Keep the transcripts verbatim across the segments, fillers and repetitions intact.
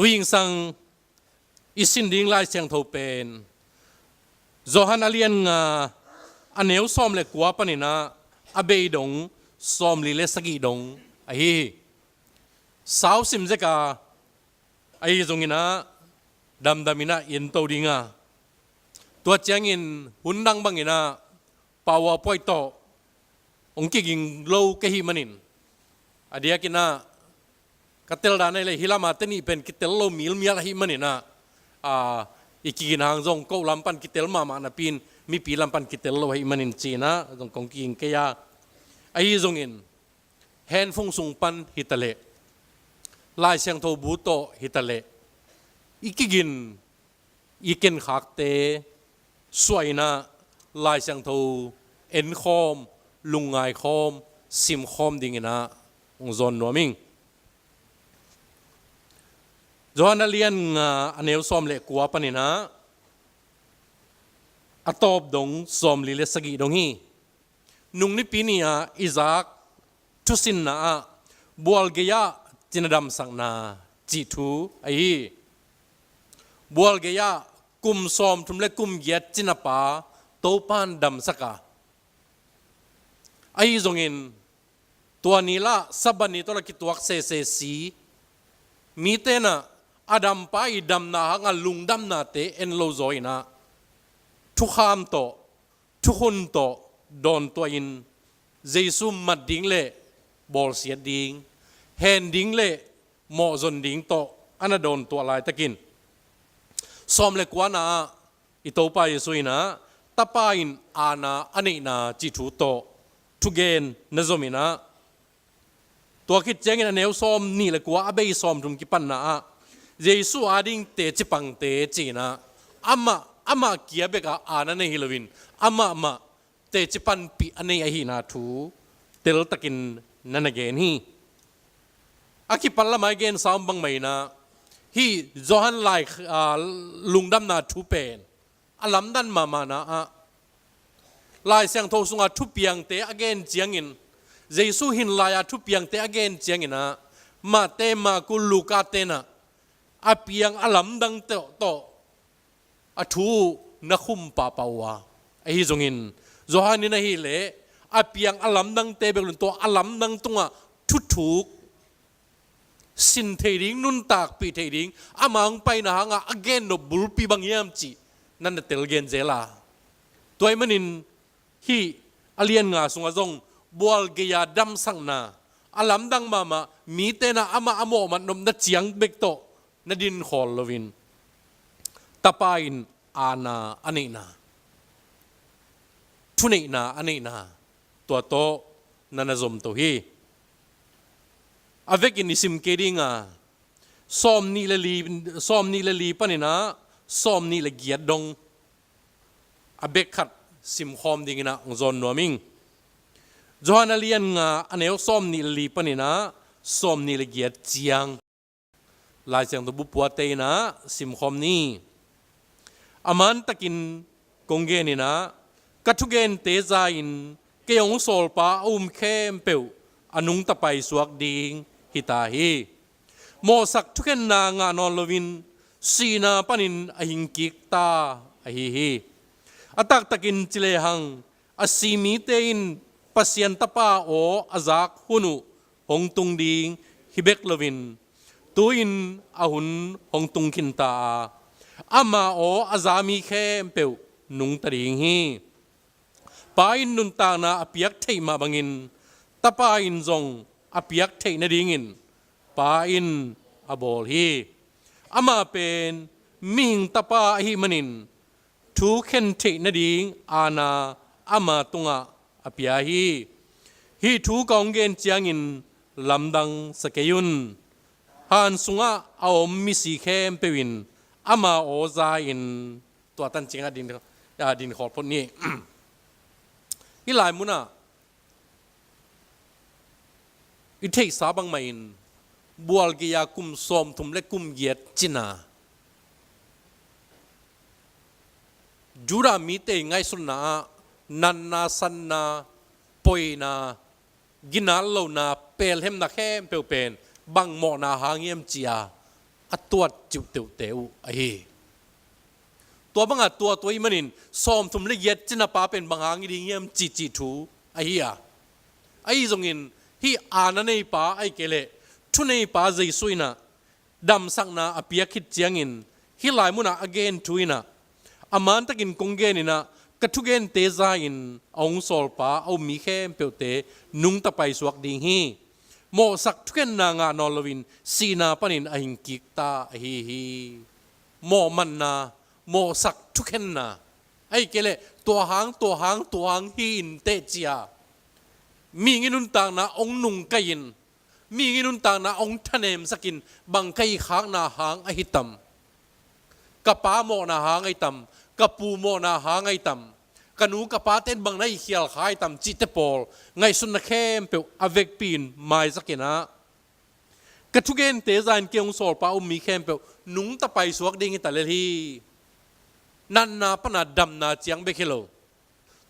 Tuingsang i sin ding Lai Siangtho pen Johan a lian nga a neu sawm le kua paninah a bei dong sawmli le sagih dong ahi hi. Sau sim zeka ahi zonginah damdaminah i ento dinga, tua ciangin hun dang banginah powerpoint tawh hong kiging lo ka hih manin, a diakinah ka tel dan ahi le hi lama te nih pen kitel lo milmial ahi maninah, a, i kigin hang zong ko lam pan kitel mahmah napi-in mipi lam pan kitel lo ahi manin cinah zong kong kiging kei a. Ahi zongin henfung sung pan hitaleh, Lai Siangtho bu tawh hitaleh, i kigin i kenkhakte suahinah Lai Siangtho enkhawm, lungngai khawm, simkhawm dinginah hong zawn nuam ing. Johan a lian nga a neu sawm le kua paninah a tawp dong sawmli le sagih dong hi. Nung nipi ni-a i zak thusinna ah bual gei-ah cina damsakna cih thu ahi hi. Bual gei-ah kum sawmthum le kum giat cina pa Topan damsak a, ahi zongin tua ni lah Sabbath ni tawh la kituak sese si, mitenah a dampa i damna hanga lungdamnate en lo zaw inah thukham tawh, thukhun tawh dawntuahin Jesu mat ding le bawlsiat ding, hen ding le mawhzon ding tawh a na dawntuah laitakin, sawm le kuana ah i Topa Jesu inah Tapa in aana a neihna cih thu tawh thugen na zominah, tua khit ciangin a neu sawm nih le kua a bei sawmthum kipanna ah Jesu ading teci pangte cinah amah, amah kia bekah aana nei hi loin amah mah teci panpih a nei ahihna thu teltakin na na gen hi. A kipan lamah i gen sam bangmah inah hih Johan lai, a, lungdamna thu pen a lamdang mahmahna ah Lai Siangtho sunga thupiangte a gen ciangin, Jesu hin lai-a thupiangte a gen cianginah Mate, Marku, Luka tenah a piang a lamdang tawh, tawh a thu na khum pahpah uh a, ahi zongin Johan in ahileh a piang a lamdangte bek lo-in tua a lamdang tungah thuthuk sin thei ding, nuntakpih thei ding, ama hong paina hanga a gen nop bulpi bang hiam cih na na tel gen zel a. Tua ahih manin hih a lian nga sungah zong bual gei-a damsakna a lamdang mahmah, mitenah amah a mawhmat nopna ciang bek tawh na dinkhawl loin Tapa in aana a neihna, thuneihna a neihna, tua tawh na na zomto hi. A vekin i sim kei dinga, sawm nih le li, sawm nih le li paninah sawm nih le giat dong a bek khat simkhawm dinginah hong zawn nuam ing. Johan a lian nga a neu sawm nih le li paninah sawm nih le giat ciang. Lai Siangtho bu puate inah simkhawm ni. A mantakin kong geninah ka thugente za-in kei hong sawlpa a um khempeuh a nungta paisuak ding hita hi. Mawhsak thukhenna ngah nawn loin sihna panin a hingkikta ahi hi. A taktakin ci lehang a si mite in Pasian Tapa aw a zak hun uh hong tung ding hi bek loin tu-in a hun hong tung khinta a, ama aw a za mi khempeuh nungta ding hi. Pa in nuntakna a piak theih mah bangin Tapa in zong a piak theih nadingin Pa in a bawl hi. Amah pen mihing Tapa ahih manin thu khen theih nading aana ama tungah a pia hi. Hih thu ka hong gen ciangin lamdang sa kei un. Han sungah a om misi khempeuh in ama aw za-in tua tan ciangah din, a, din khawl phot ni. Hih lai munah i theihsa bangmah in bual gei-a kum sawmthum le kum giat cina Judah mite ngaihsutna ah natna, satna, poina, ginat lohna, pelhemna khempeuh pen bang mawhna hang hiam ci-a a tuat ciuhteuhte uh ahi. Tua banga tua tua ih manin sawmthum le giat cina pa pen bang hang ih ding hiam cihcih thu ahi a, ahi zongin hih aana neipa ahih kei leh thuneipa Jesu innah damsakna a piak khit ciangin hih lai munah a gen thu innah a mantakin kong gen innah ka thugente za-in a hong sawlpa a um mi khempeuhte nungta paisuak ding hi. Mawhsak thukhenna ngah nawn loin sihna panin a hingkik ta ahi hi. Mawhmatna, mawhsak thukhenna, ahih kei leh tua hang, tua hang, tua hang hi in teh cia mihing ih nuntakna hong nungkaih in, mihing ih nuntakna hong thanemsakin bang ka ih khakna hang ahi tam? Ka pa mawhna hang ahi tam? Ka pu mawhna hang ahi tam? Ka nu ka pate in bang na ih khial kha ahi tam? Cihte pawl ngaihsutna khempeuh a vekpi-in maisak innah ka thugente za-in kei hong sawlpa a um mi khempeuh nungta paisuak ding hi ta lel hi. Natna pana damna ciang bek hi lo,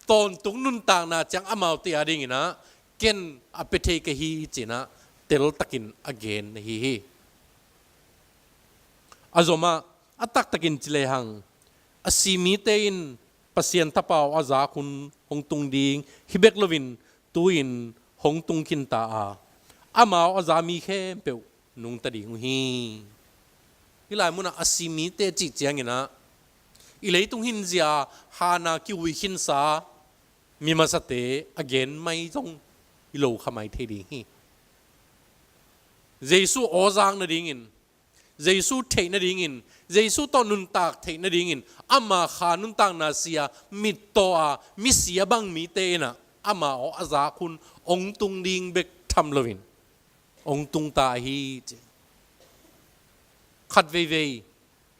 tawntung nuntakna ciang amaute a dinginah ken a pia thei ka hi ci-inah teltakin a gen ahi hi. A zomah a taktakin ci lehang a si mite in Pasian Tapa aw a zak hun hong tung ding hi bek loin tu-in hong tung khinta a, amau a za mi khempeuh nungta ding uh hi. Hih lai munah a si mite cih cianginah i leitung hinzia hana kiui khinsa mi masate a gen mai zong i lo kha mai thei ding hi. Jesu aw zak nadingin, Jesu theih nadingin, Jesu tawh nuntak theih nadingin ama kha nuntakna sia mittaw a misi a bang mite innah ama aw a zak hun hong tung ding bek tham loin hong tung ta ahi ci. Khat veivei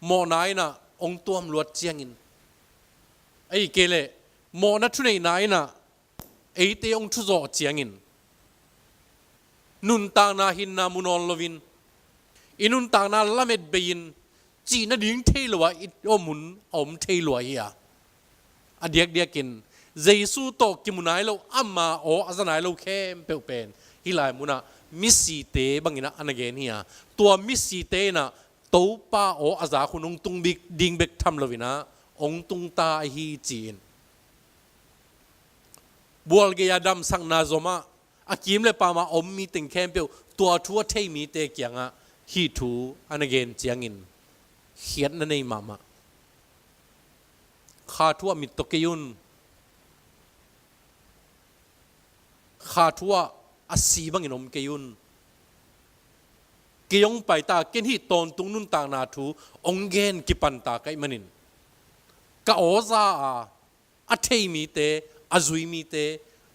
mawhna innah hong tuam luat ciangin, ahih kei leh mawhna thuneihna innah eite hong thuzawh ciangin nuntakna hinna mu nawn loin i nuntakna lamet bei-in cih nading thei lo ah i om hun a om thei lua hi a, a diakdiakin Jesu tawh kimu nai lo, ama aw a za nai lo khempeuh pen hih lai munah misite banginah a na gen hi a, tua misite innah Topa aw a zak hun hong tung bik ding bek tham loinah hong tung ta ahi ci-in bualgei a damsakna zomah a kim le pamah a om mi teng khempeuh tua thu a thei mite kiangah hih thu a na gen ciangin khiatna nei mahmah. Kha thu ah mittaw kei un. Kha thu ah a si bangin om kei un. Kei hong paita, ken hih tawntung nuntakna thu hong gen kipanta ka hih manin ka aw za a a thei mite, a zui mite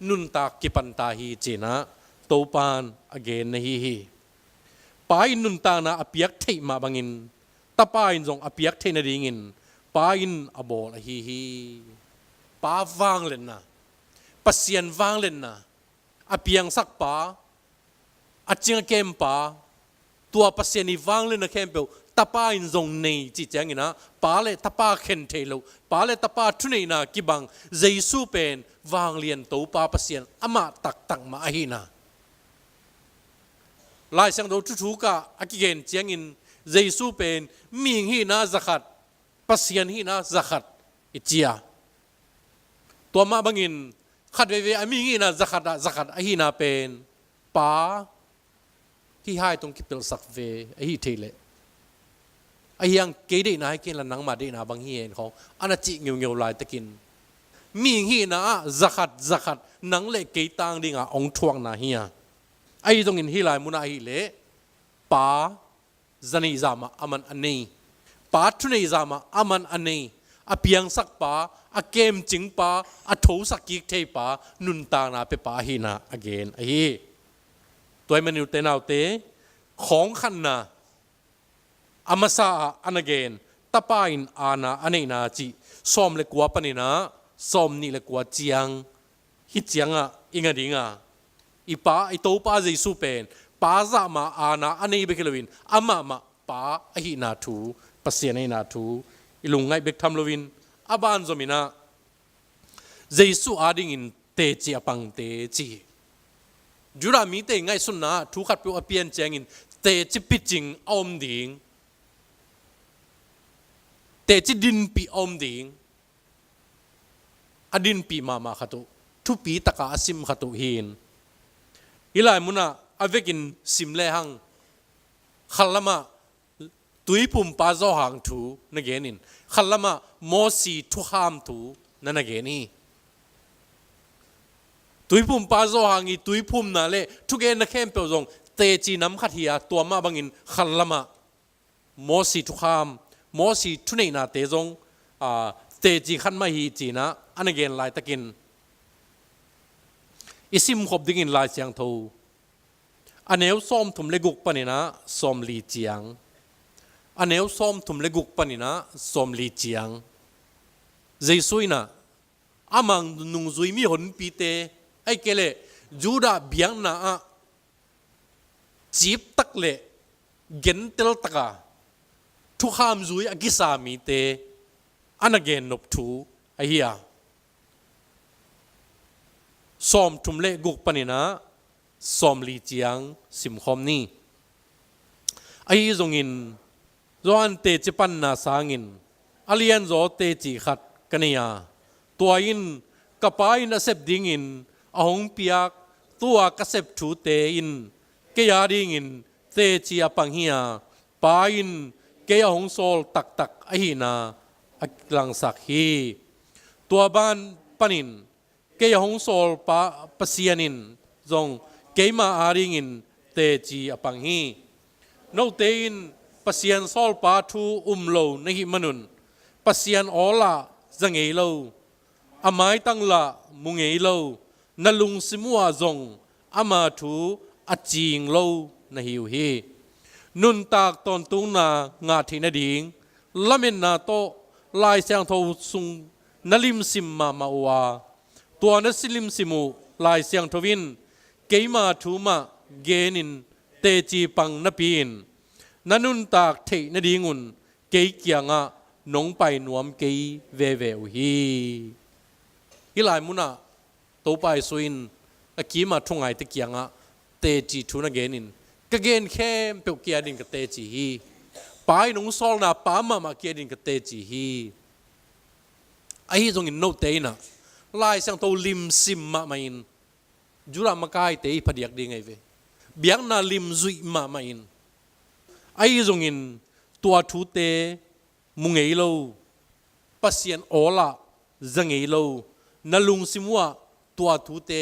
nuntak kipanta hi ci-inah Topan a gen ahi hi. Pa in nuntakna a piak theih mah bangin Tapa in zong a piak theih nadingin Pa in a bawl ahi hi. Pa vangliatna, Pasian vangliatna, a piangsak pa, a cing a kem pa, tua Pasian ii vangliatna khempeuh Tapa in zong nei cih cianginah Pa le Tapa khen theih loh, Pa le Tapa thuneihna kibang Jesu pen vanglian Topa Pasian amah taktak mah ahihna. Lai Siangtho thuthuk ah a kigen ciangin Jesu pen mihing hihna zakhat, Pasian hihna zakhat i ci a. Tua mah bangin khat veivei a mihing hihna zakhat ah zakhat ahihna pen Pa hih hai tawh kipelhsak ve ahi thei leh, ahi hang kei deihna hi kei inla nangmah deihna bang hi hen khawng a na cih ngeungeu laitakin mihing hihna ah zakhat zakhat nang le kei tang dingah hong thuakna hi a. Ahi zongin hih lai munah ahih leh Pa za neih zah mah aman a nei, Pa thuneih zah mah aman a nei, a piangsak pa, a kemcing pa, a thosak kik thei pa, nuntakna pia pa ahihna a gen ahi hi. Tua ahih manin ute naute, khawng khatna a masa ah a na gen, Tapa in aana a neihna cih sawm le kua paninah sawm nih le kua ciang hih ciangah i ngah ding a, i Pa, i Topa Jesu pen Pa zah mah aana a nei bek hi loin amah mah Pa ahihna thu, Pasian ahihna thu i lungngaih bek tham loin a banzom inah Jesu adingin teci a pangte ci hi. Judah mite ngaihsutna ah thu khatpeuh a pian ciangin teci picing a om ding, teci dinpih a om ding, a dinpih mahmah khat uh, thupi taka a sim khat uh hi in, hih lai munah a vekin sim lehang khat lamah tuiphumpa Johan thu na gen in, khat lamah Mosi thukham thu na na gen hi. Tuiphumpa Johan ii tuiphumna le thugenna khempeuh zong teci nam khat hi a, tua mah bangin khat lamah Mosi thukham, Mosi thuneihnate zong, aa, teci khat mah hi ci-in ah a na gen laitakin, i simkhop dingin Lai Siangtho a neu sawmthum le guk panin ah sawmli ciang, a neu sawmthum le guk panin ah sawmli ciang, Jesu in ah amah nungzui mihonpite, ahih kei leh Judah biakna ah ciptak le gentel taka thukham zui a kisa mite a na gennop thu ahi a, sawmthum le guk panin ah sawmli ciang simkhawm ni. Ahi zongin, Johan teci panna sangin a lianzaw teci khat ka nei a, tua in ka Pa in a sep dingin a hong piak, tua ka sep thute in kei a dingin teci a pang hi a, Pa in kei a hong sawl taktak ahihna a langsak hi. Tua ban panin kei a hong sawl Pa, Pasian in zong keima a dingin teci a pang hi. Note in Pasian sawlpa thu um lo na hih manun, Pasian aw lah za ngei lo, a maitang lah mu ngei lo, na lungsim uhah zong ama thu a cing lo na hi uh hi. Nuntak tawntungna ngah theih nading lametna tawh Lai Siangtho sung na limsim mahmah uh a, tua na si limsim uh Lai Siangtho in keima thu mah genin teci pang napi-in, na nuntak theih nadingun kei kiangah nong pai nuam kei veve uh hi. Hih lai munah Topa Jesu in a kima thungaite kiangah teci thu na genin, ka gen khempeuh kei a dingin ka teci hi. Pa in hong sawlna pa mahmah kei a dingin ka teci hi. Ahi zongin note in ah Lai Siangtho limsim mahmah in, Judah makaite i phadiak ding ahi ve. Biakna lim zuih mahmah in, ahi zongin tua thute mu ngei lo, Pasian aw lah za ngei lo, na lungsim uhah tua thute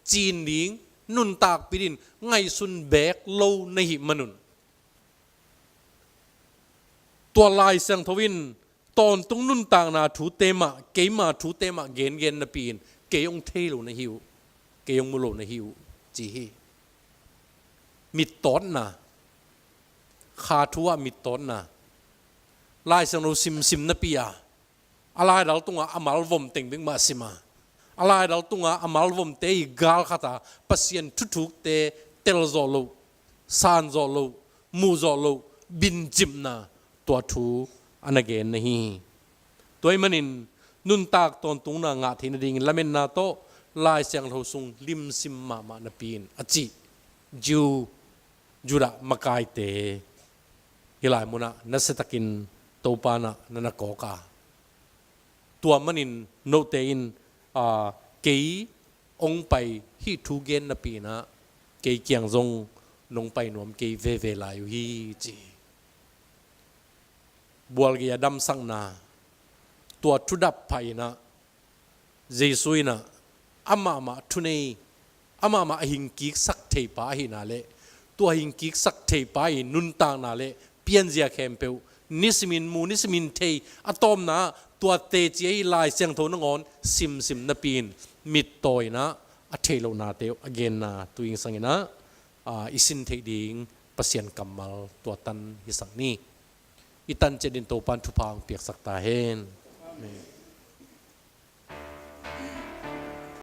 cin ding, nuntakpih dingin ngaihsun beek lo na hih manun, tua Lai Siangtho in tawntung nuntakna thute mah, keima thute mah gengen napi-in kei hong thei lo na hi uh, kei hong mu lo na hi uh, ci hi. Mittawtna, kha thu ah mittawtna, Lai Siangtho simsim napi-a, a laidal tungah a malvom teng bek mah sim a, a laidal tungah a malvomte i gal khat a Pasian thuthukte tel zawh loh, san zawh loh, muh zawh loh, bincipna, tua thu a na gen na hi. Tua ahih manin nuntak tawntungna ngah theih nadingin lametna tawh Lai Siangtho sung limsim mahmah napi-in a cih Jew, Judah makaite hih lai munah nasiatakin Topa in ah na na kawk a, tua manin note in, aa, kei hong pai hih thu gen napi-in ah kei kiang zong nong pai nuam kei veve lai uh hi, ci. Bualgei a damsakna, tua thudap pha in ah Jesu in ah amahmah thunei, amahmah a hingkiksak theipa ahihna le tua hingkiksak theipa i nuntakna le pianzia khempeuh nisimin mu, nisimin thei, a tawpna ah tua teci ahi Lai Siangtho nangawn simsim napi-in mittawi in ah a theih lohnate uh a genna tu-in sangin ah, aa, i sin theih ding Pasian kammal tua tan hisak ni. I tan ciat in Topa in thupha hong piaksak ta hen. Amen.